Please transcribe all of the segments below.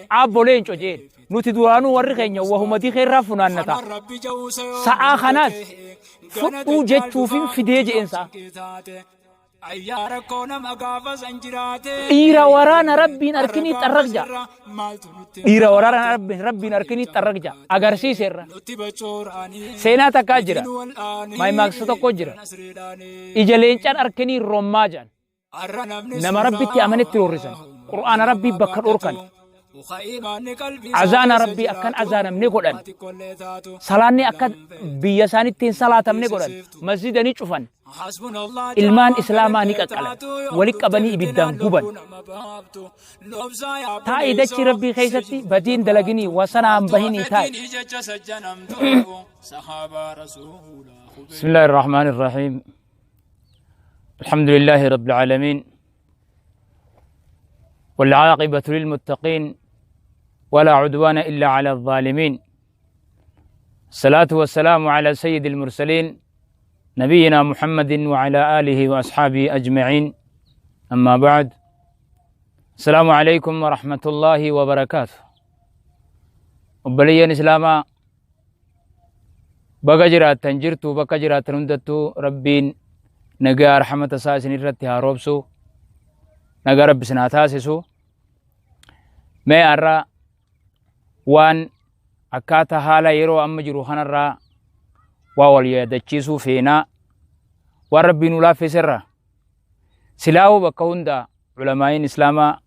Aabbo Leenco jeen. Nuti duraanuu warri keenya wahuma dikeerraa funaannata. Sa'aa kanaas fudhuu jechuufin fidee je'een sa'a. Dhiira waraana Rabbiin arkinii xarraq ja'a. Dhiira waraana Rabbiin arkinii xarraq ja'a. Agarsiiseerra. Seenaa takkaa jira. Maaymaaksa tokko jira. Ija leencaan arkinii rommaa jedhan. Nama Rabbitti amanetti roorrisan. Qur'aana Rabbii bakka dhorkan. Azaana Rabbii akkan azaanamne godhan. Salaanni akka biyya isaanitti hin salaatamne godhan. Masjida ni cufan. Ilmaan Islaamaa ni qaqqalan. Wali qabanii ibiddaan guban. Taa'i dachii Rabbii keessatti badiin dalaginii wasanaan bahinii taa'i. بسم الله الرحمن الرحيم الحمد لله رب العالمين والعاقبة للمتقين ولا عدوان إلا على الظالمين الصلاة والسلام على سيد المرسلين نبينا محمد وعلى آله وأصحابه أجمعين أما بعد السلام عليكم ورحمة الله وبركاته وبليا إسلاما Baga jiraattan jirtu bakka jiraattan hundattuu Rabbiin nagaa rahmata isaa isin irratti haa roobsu. Nagaa Rabbi isin haa taasisu. Mee har'a waan akkaataa haala yeroo amma jiru kanarraa waa wal yaadachiisuu feenaa. Waan Rabbiin nu laaffise irra silaahuu bakka hundaa ulamaa'iin islaamaa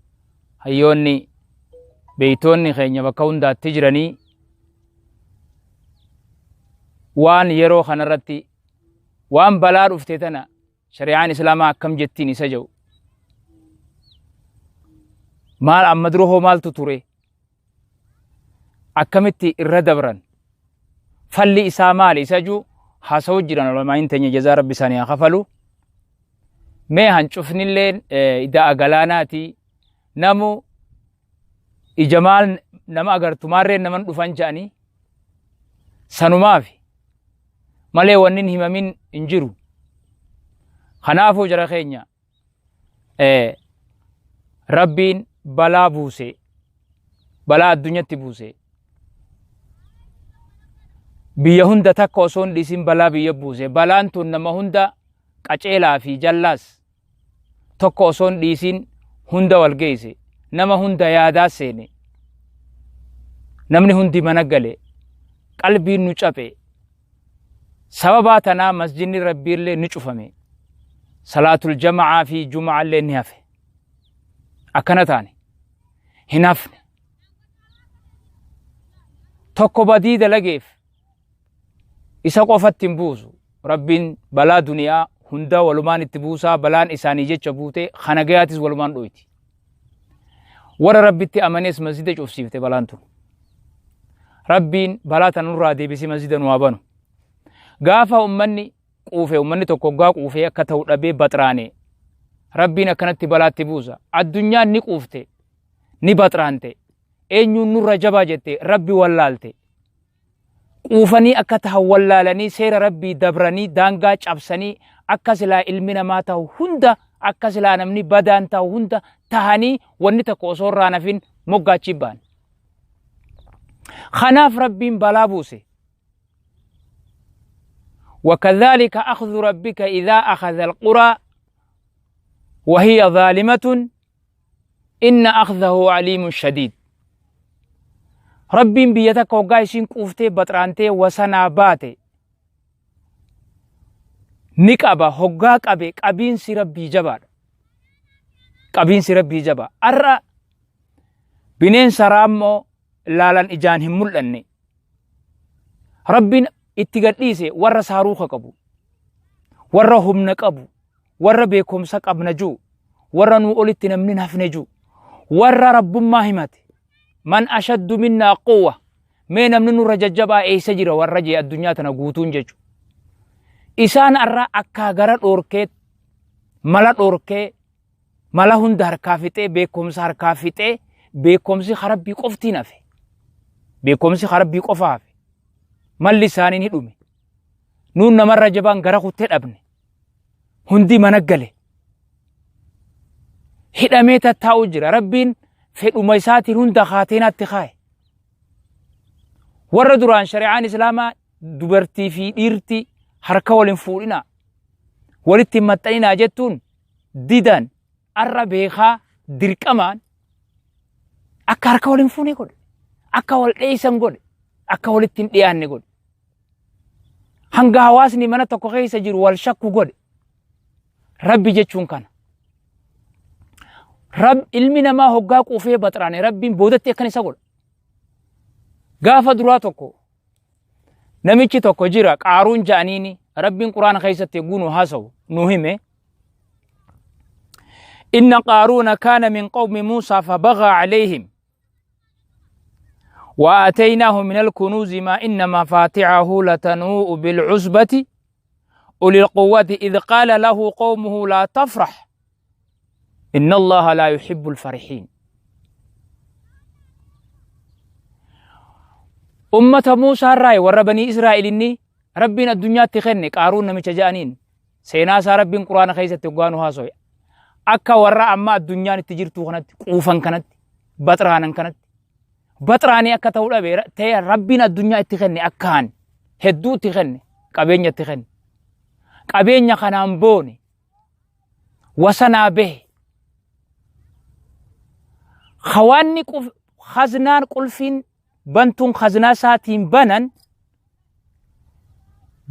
hayyoonni beeytoonni keenya bakka hundaatti jiranii waan yeroo kanarratti waan balaa dhufte tana shari'aan islaamaa akkam jettiin isa jedhu maal amma dura hoo maaltu ture akkamitti irra dabran falli isaa maali isa jiru haasa'u jiran ulamaa'iin teenya jazaa rabbi isaanii haa kafalu mee hancufnilleen ida'a galaanaati namu ija maal nama agartu maarreen naman dhufan jedhanii sanumaafi malee wanni hin himamin hin jiru kanaafuu jara keenya Rabbiin balaa buuse balaa addunyatti buuse biyya hunda takka osoo hin dhiisin balaa biyya buuse balaan tun nama hunda qaceelaa fi jallaas tokko osoo hin dhiisin hunda wal geesse nama hunda yaadaa seene namni hundi mana gale qalbiin nu caphe Sababaa tanaa masjidni Rabbiillee ni cufame. Salaatul jama'aa fi juma'allee ni hafe. Akkana taane. Hin hafne. Tokko badii dalageef isa qofatti hin buusu. Rabbiin balaa duniyaa hunda walumaan itti buusaa balaan isaanii jecha buute kana gayaatis walumaan dhoyti. Warra Rabbitti amanees masjida cufsiifte balaan tun. Rabbiin balaa tana nurraa deebisee masjida nu haa banu. Gaafa ummanni quufe ummanni tokko hoggaa quufee akka ta'u dhabee baxraane Rabbiin akkanatti balaatti buusa. Addunyaan ni quufte ni baxraante eenyuun nurra jabaa jette Rabbi wallaalte. Quufanii akka tahan wallaalanii seera Rabbii dabranii daangaa cabsanii akka silaa ilmi namaa tahu hunda akka silaa namni badaan tahu hunda tahanii wanni takka osoo irraa nafin moggaachii ba'an. Kanaaf Rabbiin balaa buuse. وكذلك أخذ ربك إذا أخذ القرى وهي ظالمة Inna akhdahu aliimun shadiid. Rabbiin biyya takka hoggaa isiin quuftee baxraantee wasanaa baate ni qaba hoggaa qabe qabiinsi Rabbii jabaadha. Qabiinsi Rabbii jabaa. Har'a bineensa raammoo laalan ijaan hin mul'anne. Rabbiin itti gadhiise warra saaruuka qabu, warra humna qabu, warra beekumsa qabna ji'u, warra nuu olitti namni hin hafne ji'u, warra rabbummaa himate, man ashaddu minnaa quwwa, mee namni nurra jajjabaa eessa jira warra jee addunyaa tana guutuun jechu. Isaan arra akkaa gara dhoorkee, mala dhoorkee, mala hunda harkaa fixee, beekumsa harkaa fixee, beekumsi harabbii qoftiin hafe. Beekumsi harabbii qofa hafe. Malli isaanii ni dhume. Nuun namarra jabaan gara kuttee dhabne. Hundi mana gale. Hidhamee tattaa'u jira. Rabbiin Fedhuma isaatiin hunda kaateenaatti kaaye. Warra duraan shari'aan Islaamaa dubartii fi dhiirti harka wal hin fuudhinaa, walitti hin maxxaninaa jettuun didan arra beekaa dirqamaan akka harka wal hin fuune godhe, akka wal dheessan godhe, akka walitti hin dhiyaanne godhe. Hanga hawaasni mana tokko keessa jiru wal shakku godhe. Rabbi jechuun kana. Rab ilmi namaa hoggaa quufee baxraane Rabbiin boodatti akkan isa godha. Gaafa duraa tokko namichi tokko jira qaaruun ja'aniini Rabbiin quraana keessatti yogguu nu haasawu nu hime. Inna qaaruuna kaana min qawmi Muusaa fabagaa calayhim. وآتيناه من الكنوز ما إن مفاتحه لتنوء بالعصبة أولي القوة إذ قال له قومه لا تفرح إن الله لا يحب الفرحين. أمة موسى الرأي ور بني إسرائيل إني ربنا الدنيا تخنك قارون نمش جانين سيناسا ربين قرآن خيسة تقوانو هاسوي أكا ورا أما الدنيا تجرتو خنت قوفا كانت baxraanan kanatti. Baxraanii akka ta'uu dhabe ta'e Rabbiin addunyaa itti kenne akkaan hedduu itti kenne qabeenya itti kenne. Qabeenya kanaan boone wasanaa bahe. Hawaanni khaznaan qulfiin bantuun khaznaa isaatiin banan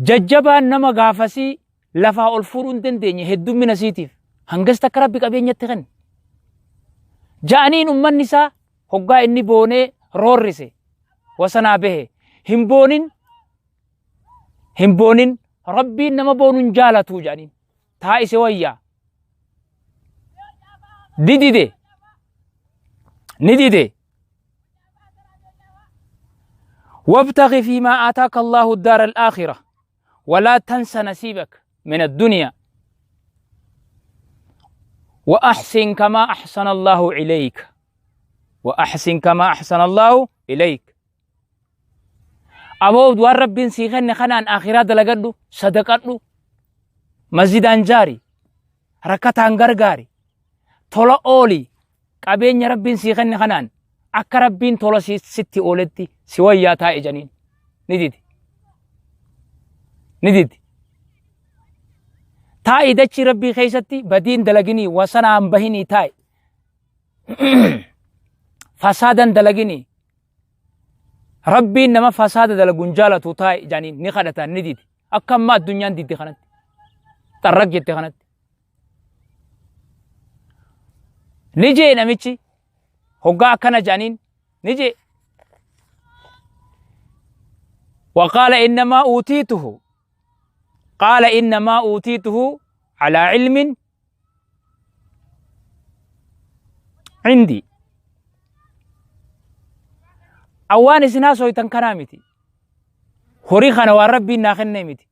jajjabaan nama gaafasii lafaa ol fuudhuu hin dandeenye heddummina isiitiif hangas takka Rabbi qabeenya itti kenne. Ja'aniin ummanni isaa hoggaa inni boonee roorrise wasanaa bahe hin boonin hin boonin Rabbiin nama boonu hin jaalatuu ja'aniin taa'ise wayyaa ni dide ni dide. وابتغ فيما آتاك الله الدار الآخرة ولا تنس نصيبك من الدنيا وأحسن كما أحسن الله إليك وأحسن كما أحسن الله إليك. أبو دوار ربين سيخن خنان آخرات دلقدو صدقدو مسجدان جاري ركتان غرغاري tola ooli qabeenya Rabbiin sii kenne kanaan akka Rabbiin tola sitti ooletti si wayyaa taa'e janiin ni didi. Ni didi. Taa'i dachii Rabbii keessatti badiin dalaginii wasanaan bahinii taa'i. Fasaadan dalaginii. Rabbiin nama fasaada dalaguun jaalatu taa'i janiin ni kadhatan ni didi. Akka amma addunyaan didde kanatti. Xarrag jette kanatti. Ni jee namichi hoggaa akkana jedhaniin ni jee. وقال إنما أوتيته قال إنما أوتيته على علم عندي أوان إسنا سويتن كنامتي horii kana waan Rabbiin naa kennee miti.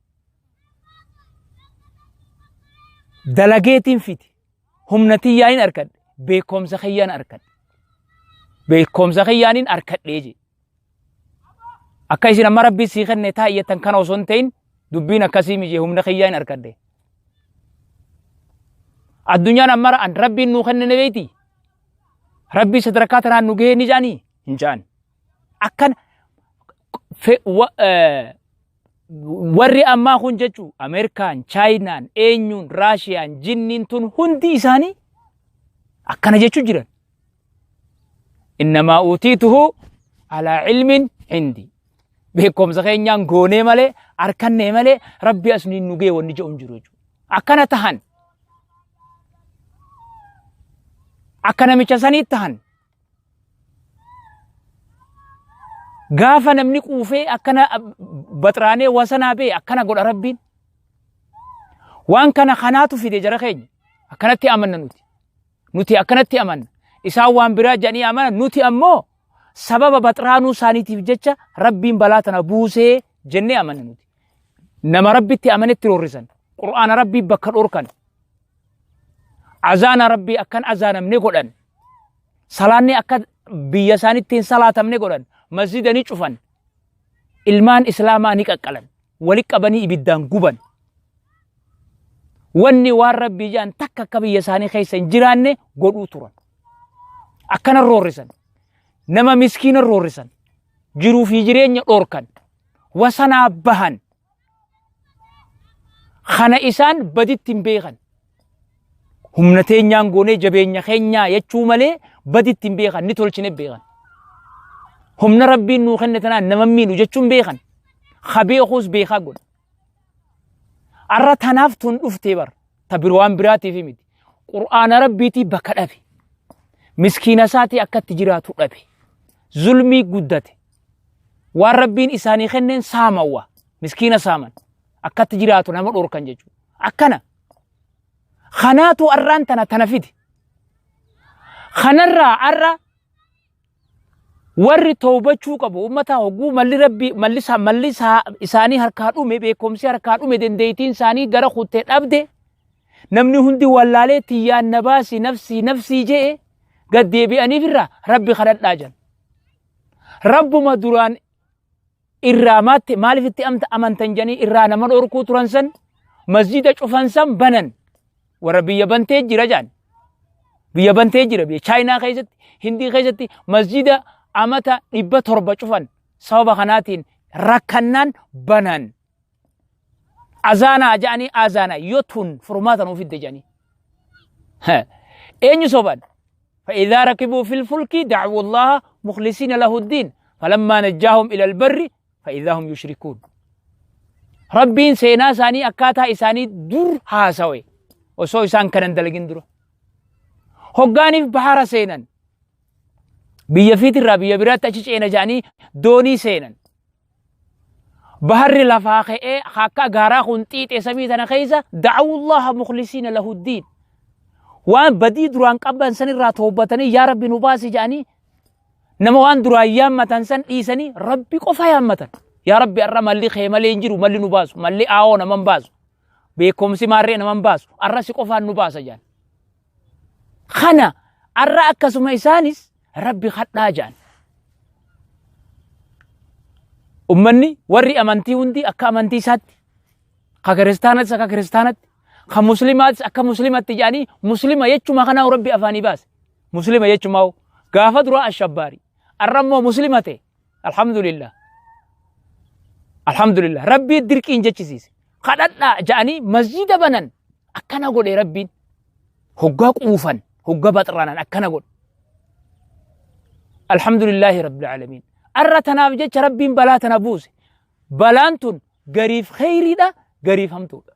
Dalageetiin fiti. Humna tiyyaanin arkadhe. Beekumsa kiyyaan arkadhe. Beekumsa kiyyaanin arkadhee jee. Akka isin amma Rabbii sii kenne taa'iyyattan kana osoo hin ta'in dubbiin akkasii miti humna kiyyaan arkadhe. Addunyaan amma an Rabbiin nuu kenne ne beekti. Rabbii sadarkaa tanaan nu gahee ni jedhanii hin jedhan. Akkan warri ammaa kun jechuun Ameerikaan, Chaayinaan, eenyuun, Raashiyaan, jinniin tun hundi isaanii akkana jechuu jiran. Innamaa uutiituhu alaa ilmin indi. Beekumsa keenyaan goonee malee harkannee malee Rabbi as nu ga'e wanni jedhu hin jiru jechuudha. Akkana tahan. Akka namicha sanii tahan. Gaafa namni quufee akkana baxraanee wasanaa ba'e akkana godha Rabbiin. Waan kana kanaatu fide jara keenya. Akkanatti amanna nuti. Nuti akkanatti amanna. Isaan waan biraa jedhanii amanan nuti ammoo sababa baxraanuu isaaniitiif jecha Rabbiin balaa tana buusee jennee amanna nuti. Nama Rabbitti amanetti roorrisan. Qur'aana Rabbii bakka dhorkan. Azaana Rabbii akkan azaanamne godhan. Salaanni akka biyya isaanitti hin salaatamne godhan. Masjida ni cufan. Ilmaan Islaamaa ni qaqqalan. Wali qabanii ibiddaan guban. Wanni waan Rabbii jedhan takka akka biyya isaanii keessa hin jiraanne godhuu turan. Akkana roorrisan. Nama miskiina roorrisan. Jiruu fi jireenya dhoorkan. Wasanaa bahan. Kana isaan baditti hin beekan. Humna teenyaan goonee jabeenya keenyaa jechuu malee baditti hin beekan ni tolchine beekan. Humna rabbiin nuu kenne tanaan nama miidhu jechuun beekan. Ka beekuus beekaa godha. Arra tanaaf tun dhuftee bar. Ta bir waan biraatiif miti. Qur'aana rabbiitii bakka dhabe. Miskiina isaatii akka itti jiraatu dhabe. Zulmii guddate. Waan rabbiin isaanii kenneen saamawwa. Miskiina saaman. Akkatti jiraatu nama dhorkan jechuudha. Akkana. Kanaatu arraan tana tana fide. Kanarraa arra warri tawbachuu qabu ummata hogguu malli rabbii malli isaa malli isaa isaanii harkaa dhume beekumsi harkaa dhume dandeettiin isaanii gara kuttee dhabde namni hundi wallaalee tiyyaan na baasi nafsii nafsii je'e gad deebi'aniif irraa rabbi kadhadhaa jedhan. Rabbuma duraan irraa maatte maaliif itti amta amantan jedhanii irraa nama dhorkuu turan san masjida cufan san banan warra biyya bantee jira jedhan. Biyya bantee jira biyya Chaayinaa keessatti Hindii keessatti masjida amata 700 cufan sababa kanaatiin rakkannaan banan. Azaanaa jedhanii azaanaa yoo tun furmaata nuuf fidde jedhanii. Eenyu soban? فإذا ركبوا في الفلك دعوا الله مخلصين له الدين فلما نجاهم إلى البر فإذا هم يشركون ربين سينا ساني أكاتا إساني در هاسوي وسو إسان كان دلقين درو هقاني في بحارة سينا بيا فيتر بيا برات أشيش جاني دوني سينا Baharri lafaa ka'ee akka gaaraa kun xiixee samii tana keessa da'awullaha mukhlisiina lahu diin. Waan badii duraan qaban san irraa toobbatanii yaa Rabbi nu baasi jedhanii nama waan duraan yaammatan san dhiisanii Rabbi qofa yaammatan. Yaa Rabbi har'a malli kee malee hin jiru malli nu baasu malli aawoo nama hin baasu beekumsi maarree nama hin baasu har'a si qofaan nu baasa jedhan. Kana har'a akkasuma isaanis Rabbi kadhaa jedhan. Ummanni warri amantii hundi akka amantii isaatti, ka kiristaanattis akka kiristaanatti, ka muslimaatis akka muslimatti jedhanii muslima jechuma kanaa Rabbi afaanii baase. Muslima jechumaa gaafa duraa ashabbaari. Arra immoo muslima ta'e. Alhamdulillah. Alhamdulillah. Rabbii dirqiin jechisiise. Kadhadhaa jedhanii masjiida banan akkana godhe Rabbiin. Hoggaa quufan, hoggaa baxranan akkana godhe. Alhamdulillahi Rabbil Aalamiin. Arra tanaaf jecha Rabbiin balaa tana buuse. Balaan tun gariif kheyriidha, gariif hamtuudha.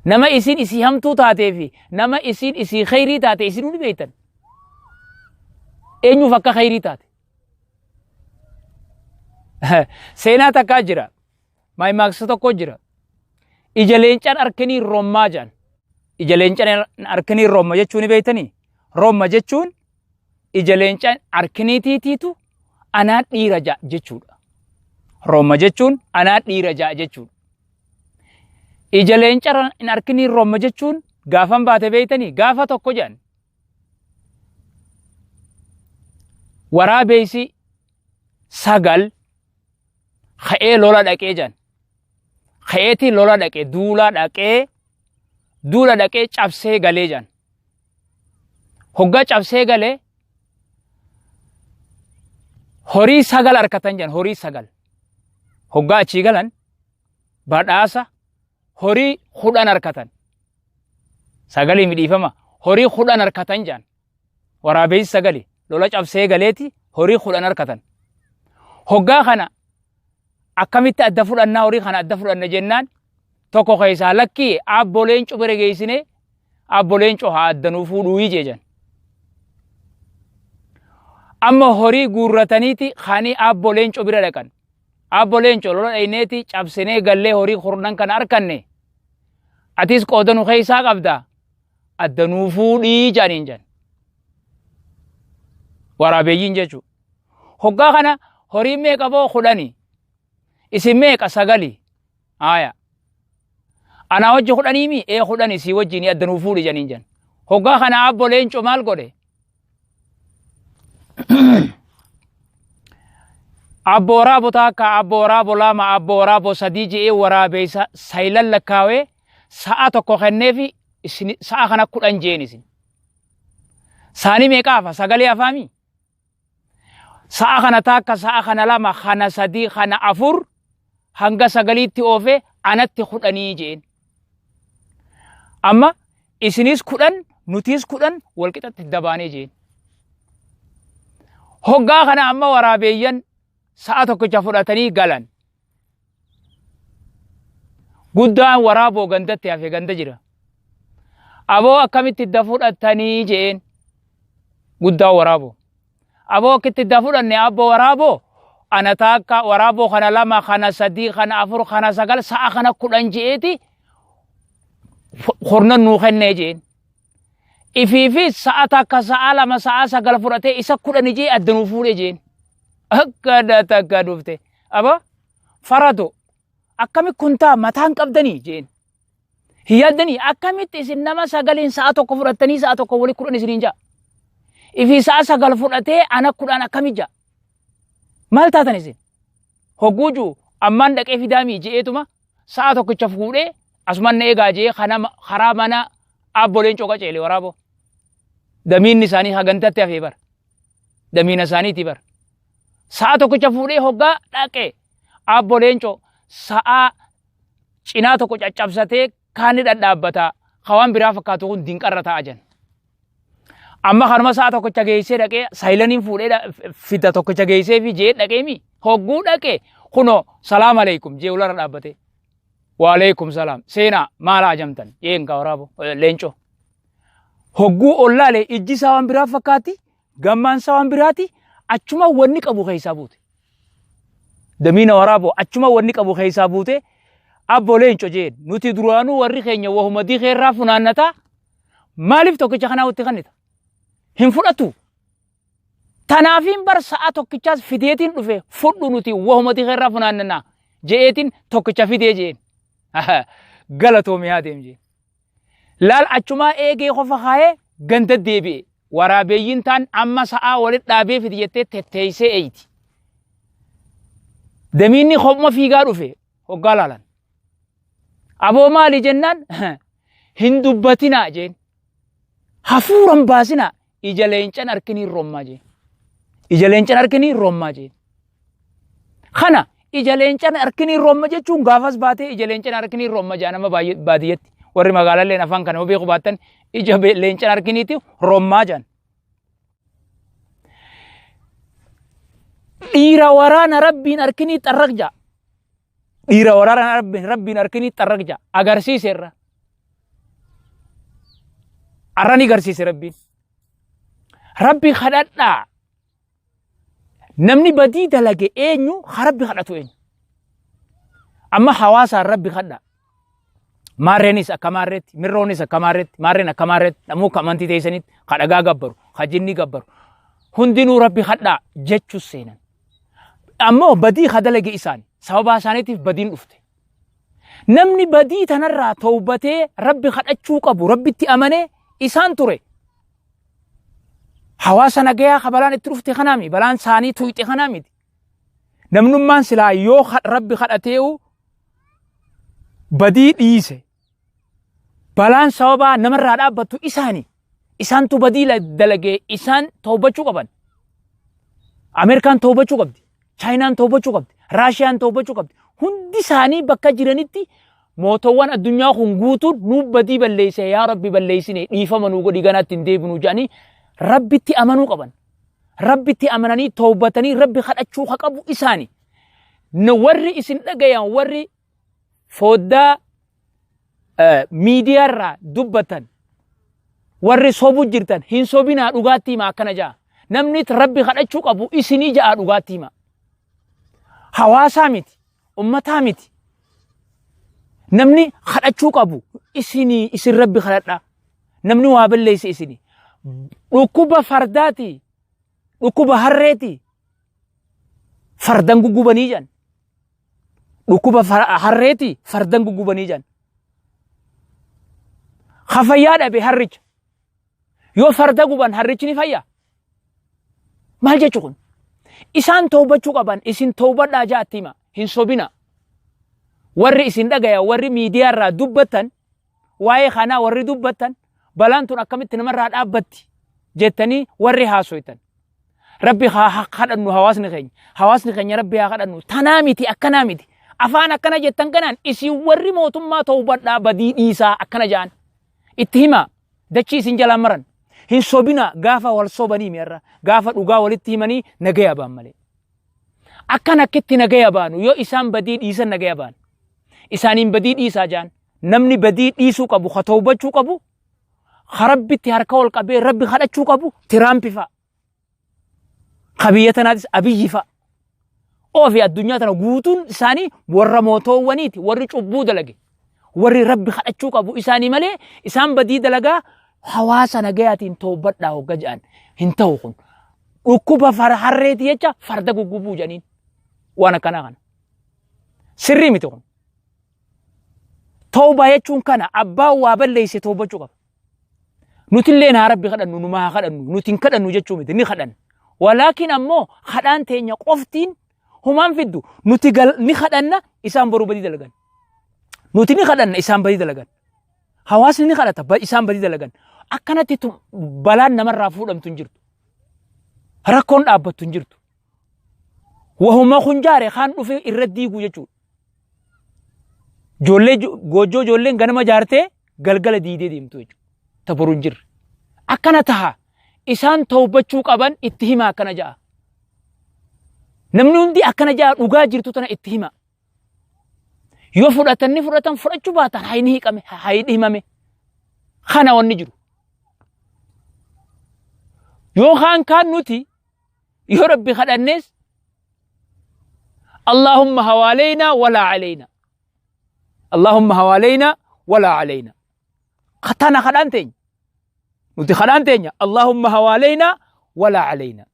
Nama isin isii hamtuu taatee fi nama isin isii kheyrii taate isinuu ni beektan. Eenyuuf akka kheyrii taate? Seenaa takkaa jira. Maaymaaksa tokko jira. Ija leencaan arkanii rommaa jedhan. Ija leencaan arkanii romma jechuun ni beektanii? Romma jechuun ija leencaan arkiniitiitiitu anaa dhiira ja'a jechuudha. Romma jechuun anaa dhiira ja'a jechuudha. Ija leencaan arkanii romma jechuun gaafan baate beektanii gaafa tokko jedhan. Waraabeessi 9 ka'ee lola dhaqee jedhan. Ka'eetii lola dhaqee duula dhaqee duula dhaqee cabsee galee jedhan. Hoggaa cabsee galee horii 9 harkatan jedhan horii 9. Hoggaa achii galan badhaasa horii 10 harkatan. Sagalii midhiifama horii 10 harkatan jedhan. Waraabeessi sagali lola cabsee galeeti horii 10 harkatan. Hoggaa kana akkamitti adda fudhannaa horii kana adda fudhanna jennaan tokko keessaa lakkii abbo leenco bira geessine abbo leenco haa adda nuu fuudhuu jedhan. Amma horii guurrataniiti kaanii abbo leenco bira dhaqan. Abbo leenco lola dhayneeti cabsinee gallee horii kurnan kana harkanne. Atis qooda nu keessaa qabda. Adda nuu fuudhii jedhaniin jedhan. Waraabeeyyiin jechuudha. Hoggaa kana horiin meeqa boo 10. Isin meeqa 9. Haaya. Anaa wajji 10 mi? Ee 10 sii wajjiin adda nuu fuudhi jedhaniin jedhan. Hoggaa kana abbo leenco maal godhe? Abbo waraabo taakka, abbo waraabo lama, abbo waraabo sadii je'ee waraabeessa sayilan lakkaawee sa'a tokko kenneefi isin sa'a kana 10 jeen isin. Saani meeqa hafa? Sagalee hafaami? Sa'a kana taakka, sa'a kana lama, kana sadii, kana afur hanga sagaliitti oofe anatti kudhanii jeen. Amma isinis 10 nutiis 10 walqixatti dabaanee jeen. Hoggaa kana amma waraabeeyyan sa'a tokkicha fudhatanii galan. Guddaan waraaboo gandatti hafe ganda jira. Aboo akkamitti idda fudhattanii je'een. Guddaan waraaboo. Aboo akkitti idda fudhanne abboo waraaboo ana taakka waraaboo kana lama kana sadii kana afur kana sagal sa'a kana 10 je'eeti kurnan nuu kennee je'een. Ifiifis sa'a takka sa'a lama sa'a sagal fudhatee isa 10 je'ee adda nuu fuudhee je'een. Akka takka dhufte. Aboo farado akkami kun ta'a mataan qabdanii jeen. Hin yaaddanii akkamitti isin nama sagaliin sa'a tokko fudhattanii sa'a tokko wali 10 isiniin ja'a. Ifii sa'a sagal fudhatee ana 10 akkami ja'a. Maal taatan isin? Hogguu jiru ammaan dhaqee fidaamii je'eetuma sa'a tokkicha fuudhee asumaan na eegaa je'ee karaa mana abboleen coqa ceele waraaboo. Damiinni isaanii hagantatti hafee bara. Damiina isaaniiti bara. Sa'a tokkicha fuudhee hoggaa dhaqe abbo Leencoo sa'a cinaa tokko caccabsatee kaan ni dhadhaabbata ka waan biraa fakkaatu kun dinqarra ta'a jan. Amma kanuma sa'a tokkicha geessee dhaqee saayilaniin fuudhee fida tokkicha geessee fi jee dhaqee mi hogguu dhaqe kunoo salaam aleekum jee ularra dhaabbate. Waaleekum salaam seenaa maal ajamtan jeen ka waraabo Leencoo. Hogguu ollaale ijji isaa waan biraa fakkaatti Gammaan isaa waan biraati achuma wanni qabu keessaa buute. Damiina waraaboo achuma wanni qabu keessaa buute abbo leenco jeen nuti duraanuu warri keenya wahuma dikeerraa funaannataa maaliif tokkicha kanaa watti kannita? Hin fudhatu. Tanaafiin bar sa'a tokkichaas fideetiin dhufe fudhu nuti wahuma dikeerraa funaannannaa je'eetiin tokkicha fidee jeen. Galatoomi haa deem jeen. Laal achumaa eegee qofa kaayee ganda deebi'e. Waraabeeyyiin taan amma sa'aa walit dhaabee fidi jettee tetteessee eeyti. Damiinni kophuma fiigaa dhufe hoggaa laalan. Aboo maali jennaan hin dubbatinaa jeen. Hafuuran baasinaa ija leencan harkinii rommaa jeen. Ija leencan harkinii rommaa jeen. Kana ija leencan harkinii romma jechuun gaafas baatee ija leencan harkinii romma jaa nama baadiyyatti. Warri magaalalleen afaan kana yoo beeku baattan ija leencan harkiniiti rommaa jaan. Dhiira waraana rabbiin harkinii xarraq jaa. Dhiira waraana rabbiin harkinii xarraq jaa. Agarsiise irra. Arra ni garsiise rabbiin. Rabbi kadhadhaa. Namni badii dalage eenyu ka rabbi kadhatu eenyu? Amma hawaasaan rabbi kadha. Maarreenis akka maarreetti, mirroonis akka maarreetti, maarreen akka maarreetti, namuu akka amantii teessanitti, ka dhagaa gabbaru, ka jinni gabbaru. Hundinuu rabbi kadhaa jechuus seenan. Ammoo badii ka dalage isaan sababaa isaaniitiif badiin dhufte. Namni badii tanarraa towbatee rabbi kadhachuu qabu rabbitti amanee isaan ture. Hawaasa nagayaa ka balaan itti dhufte kanaa miti. Balaan saanii tuyxe kanaa miti. Namnummaan silaa yoo rabbi kadhatee'u badii dhiise. Balaan sababaa namarraa dhaabbattu isaani. Isaantu badii dalagee isaan tawbachuu qaban. Ameerikaan tawbachuu qabdi. Chaayinaan tawbachuu qabdi. Raashiyaan tawbachuu qabdi. Hundi isaanii bakka jiranitti mootowwan addunyaa kun guutuun nuu badii balleesse yaa rabbi balleessine dhiifama nuu godhi ganaatti hin deebinu jedhanii rabbitti amanuu qaban. Rabbitti amananii tawbatanii rabbi kadhachuu ka qabu isaani. Warri isin dhagayan warri fooddaa miidiyaarraa dubbatan warri sobu jirtan hin sobinaa dhugaatti hima akkana ja'a. Namni rabbi kadhachuu qabu isinii ja'a dhugaatti hima. Hawaasaa miti, ummataa miti. Namni kadhachuu qabu isinii isin rabbi kadhadhaa. Namni waa balleesse isinii. Dhukkuba fardaati, dhukkuba harreeti. Fardan guggubanii jedhan. Dhukkuba harreeti fardan guggubanii jedhan. Ka fayyaa dhabe harricha. Yoo farda guban harrichi ni fayya. Maal jechu kun? Isaan tawbachuu qaban isin tawbadhaa ja'atti hima. Hin sobina. Warri isin dhagaya warri miidiyaa irraa dubbattan waa'ee kanaa warri dubbattan balaan tun akkamitti namarraa dhaabbatti. Jettanii warri haasoytan. Rabbi haa kadhannu hawaasni keenya. Hawaasni keenya Rabbi haa kadhannu. Tanaa miti akkanaa miti. Afaan akkana jettan kanaan isin warri mootummaa tawbadhaa badii dhiisaa akkana ja'an. Itti himaa. Dachii isin jalaan maran. Hin sobinaa gaafa wal sobanii mi'arra. Gaafa dhugaa walitti himanii nagaya ba'an malee. Akkan akkitti nagaya baanu yoo isaan badii dhiisan nagaya ba'an. Isaaniin badii dhiisaa ja'an. Namni badii dhiisuu qabu ka tawbachuu qabu ka Rabbitti harka ol qabee Rabbi kadhachuu qabu Tiraampi fa'a. Ka biyya tanaatis Abiyyi fa'a. Oofi addunyaa tana guutuun isaanii warra mootoowwaniiti warri cubbuu dalage. Warri Rabbi kadhachuu qabu isaanii malee isaan badii dalagaa hawaasa nagayaatiin toobadhaa hogga jedhan hin ta'u kun. Dhukkuba harreeti jecha farda guggubuu jedhaniin waan akkanaa kana. Sirrii miti kun. Tawbaa jechuun kana abbaan waa balleesse tawbachuu qaba. Nutillee haa rabbi kadhannu numa haa kadhannu nuti hin kadhannu jechuu miti ni kadhanna. Walaakin ammoo kadhaan teenya qoftiin humaan fiddu nuti ni kadhanna isaan boruu badii dalagan. Nuti ni kadhanna isaan badii dalagan. Hawaasni ni kadhata isaan badii dalagan. Akkanatti balaan namarraa fuudhamtu hin jirtu. Rakkoon dhaabbattu hin jirtu. Wahuma kun jaare kaan dhufee irra diiguu jechuudha. Ijoollee goojjoo ijoolleen ganama jaartee galgala diidee deemtu jechuudha. Ta boru hin jirre. Akkana taha. Isaan tawbachuu qaban itti hima akkana ja'a. Namni hundi akkana ja'a dhugaa jirtu tana itti hima. Yoo fudhatan ni fudhatan fudhachuu baatan hayni hiqame hayni himame. Kana wanni jiru. Yoo kaan kaan nuti yoo rabbi kadhannees Allahumma hawaaleyna walaa aleyna. Allahumma hawaaleyna walaa aleyna. Tana kadhaan teenya. Nuti kadhaan teenya Allahumma hawaaleyna walaa aleyna.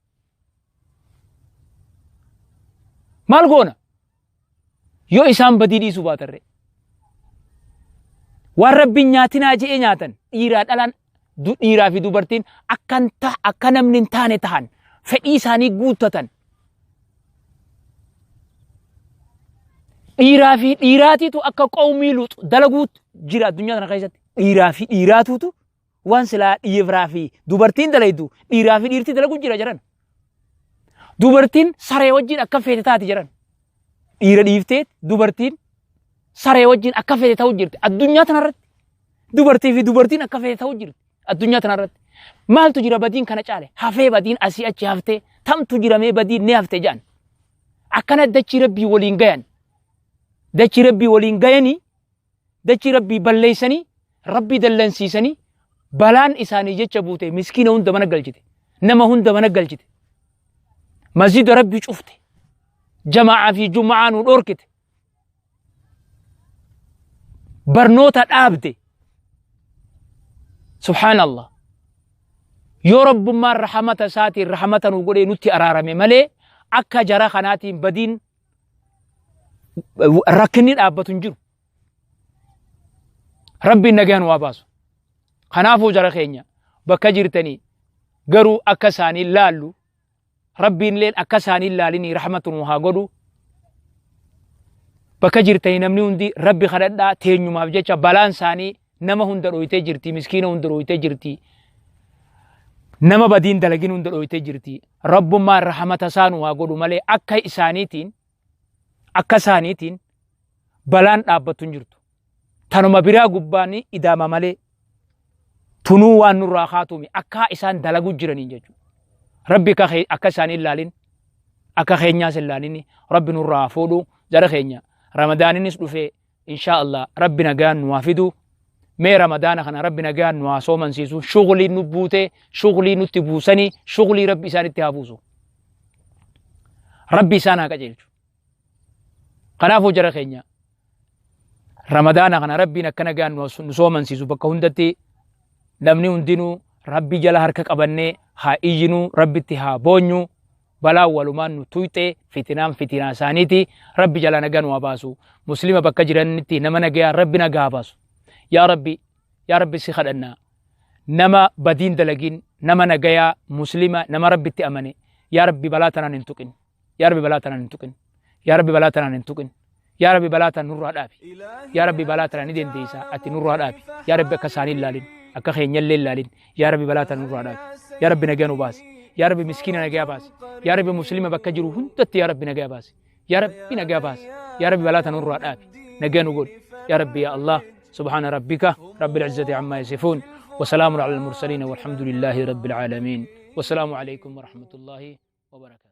Maal goona? Yoo isaan badii dhiisuu baatarree. Waan rabbiin nyaatinaa je'ee nyaatan dhiiraa dhalaan dhiiraa fi dubartiin akka namni hin taane tahan fedhii isaanii guuttatan. Dhiiraa fi dhiiraatiitu akka qawmii luux dalaguu jira addunyaa kana keessatti. Dhiiraa fi dhiiraatuutu waan silaa dhiiraa fi dubartiin dalaydu dhiiraa fi dhiirti dalagu jira jedhan. Dubartiin saree wajjin akka feete taati jedhan. Dhiira dhiiftee dubartiin saree wajjin akka feete ta'u jirti addunyaa tanarratti. Dubartii fi dubartiin akka feete ta'u jirti addunyaa tanarratti. Maaltu jira badiin kana caale hafee badiin asii achi haftee tamtu jiramee badiin ni hafte jedhan. Akkana dachii rabbii waliin gayan. Dachii rabbii waliin gayanii dachii rabbii balleessanii rabbii dallansiisanii balaan isaanii jecha buute miskiina hunda mana galchite nama hunda mana galchite masjida rabbii cufte jama'aa fi juma'aa nu dhorkite barnoota dhaabde subhaanallah yoo rabbummaan rahamata isaatiin rahamata nu godhee nutti araarame malee akka jara kanaatiin badiin rakkinni dhaabbatu hin jiru. Rabbiin nagaan waa baasu. Kanaafuu jara keenya bakka jirtanii garuu akka isaanii laallu rabbiin illee akka isaanii laalinii rahmatu nu haa godhu. Bakka jirtanii namni hundi rabbi kadhadhaa teenyumaaf jecha balaan isaanii nama hunda dhooytee jirti miskiina hunda dhooytee jirti. Nama badiin dalagin hunda dhooytee jirti. Rabbummaan rahamata isaa nu haa godhu malee akka isaaniitiin akka isaaniitiin balaan dhaabbattu hin jirtu. Tanuma biraa gubbaan idaama malee tunuu waan nurraa kaatuumi akka isaan dalagu jiraniin jechuudha. Rabbi akka isaanii hin laalin akka keenyaas hin laalin rabbi nurraa haa fuudhu jara keenya ramadaaninis dhufee inshaa Allah rabbi nagaan nu haa fidu mee ramadaana kana rabbi nagaan nu haa soomansiisu shughulii nu buute shughulii nutti buusanii shughulii rabbi isaanitti haa buusu rabbi isaan haa qajeelchu kanaafuu jara keenya ramadaana kana rabbiin akka nagaan nu soomansiisu bakka hundatti namni hundinuu rabbi jala harka qabannee haa iyyinuu rabbitti haa boonyu balaan walumaan nu tuyxe fitinaan fitinaa isaaniiti rabbi jalaa nagaa nu haa baasu muslima bakka jiranitti nama nagayaa rabbi nagaa haa baasu yaa rabbi yaa rabbi si kadhanna nama badiin dalagin nama nagayaa muslima nama rabbitti amane yaa rabbi balaa tanaan hin tuqin yaa rabbi balaa tanaan hin tuqin yaa rabbi balaa tanaan hin tuqin yaa rabbi balaa tan nurraa dhaabi yaa rabbi balaa tana ni dandeessa ati nurraa dhaabi yaa rabbi akka isaanii hin laalin akka keenyallee hin laalin yaa rabbi balaa tan nurraa dhaabi. Yaa Rabbi, nagaya nu baasi. Yaa Rabbi, miskiina nagaya baasi. Yaa Rabbi, muslima bakka jiru hundatti yaa Rabbi nagaya baasi. Yaa Rabbi, nagaya baasi. Yaa Rabbi, balaa tanurraa dhaabi, nagaya nu godhi. Yaa Rabbi, yaa Allah. سبحان ربك رب العزة عما يصفون وسلام على المرسلين والحمد لله رب العالمين، والسلام عليكم ورحمة الله وبركاته.